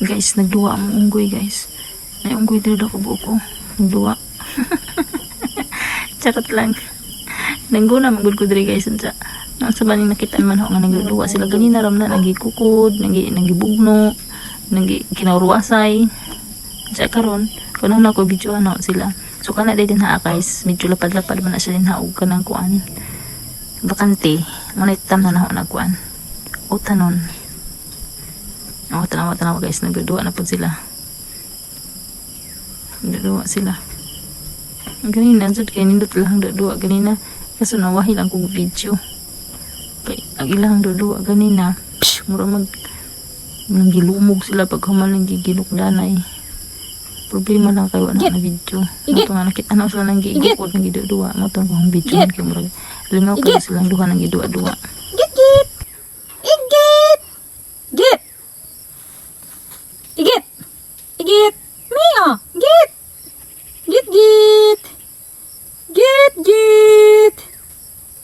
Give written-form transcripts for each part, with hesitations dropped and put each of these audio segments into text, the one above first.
Guys, nagduwa ang unggoy, guys. May unggoy dito ko buok ko. Nagduwa. Charot lang. Nangguna man gud ko diri, guys, unsa. Nang sa baning nakita man ho nga nagduwa sila ganina ram na nagikukod, nagibugno, nagi kinauruasay. Sa karon, kuno na ko video na sila. So kana din ha, guys, medyo lapad-lapad man na siya din ha og kanang kuan. Bakante, mo na itam na naho na kuan. O tanon. Oh, tanawa, tanawa, guys, nagduduwa na pud sila. Nagduduwa sila. Ganina, jud kay nindot lang duduwa ganina. Kaso nawahi lang kog video. Kay ang ilang duduwa ganina, psh, mura mag nang gilumog sila pag human nang giginukdanay. Problema lang kay wala na video. Igit. Mao nga nakita na sila nang giigukod, nang giduduwa. Mao tong kong video Igit. kay murag lingaw kayo Igit. Silang duha nang giduwa-duwa. Git, git! Igit! Git! Igit! Igit! Mio! Git! Git, git! Git, git!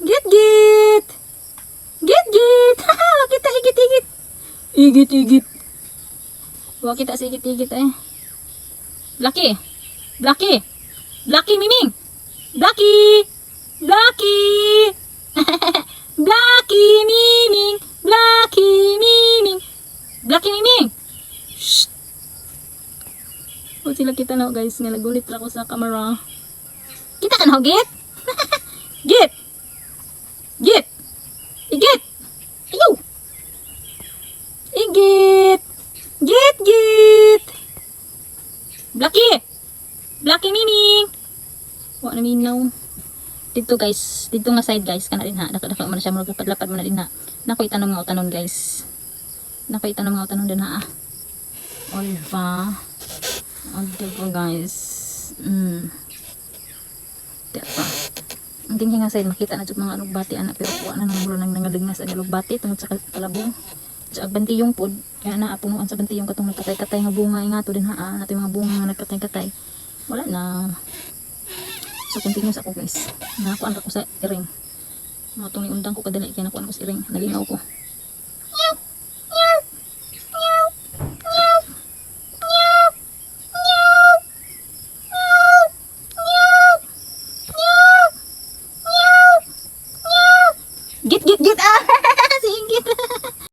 Git, git! Git, git! Haha, makita igit, igit! Igit, igit! Wa kita sa igit, igit eh. Lucky! Lucky! Lucky, Miming! Lucky! Lucky! Blacky Miming! Blacky Miming! Blacky Miming! Shh! O sila kita na, guys, nga nagulit ra ko sa camera. Kita ka na, Git? Git! Git! Igit! Ayaw! Igit! Git, git! Blacky! Blacky Miming! Wa na minaw. Dito, guys, dito nga side, guys, kana din ha. Dako-dako man siya, murag lapad-lapad man na din ha. Nako itanom nga utanon, guys. Nako itanom nga utanon din ha. Olva. O diba, guys? Di pa. Ang dinhi nga side makita na jud mga alugbati ana, pero wa na nang mura nang nangalagnas ang alugbati tungod sa kalabong. Sa bantiyong pod, kaya na punuan sa bantiyong katong nagkatay-katay nga bunga nga to din ha. Ah, nato yung mga bunga nga nagkatay-katay. Wala na. So continuous ako, guys. Nakakuan ra ko sa iring. Mga itong niundang ko kadali kaya nakuan ko sa iring. Nalingaw ko.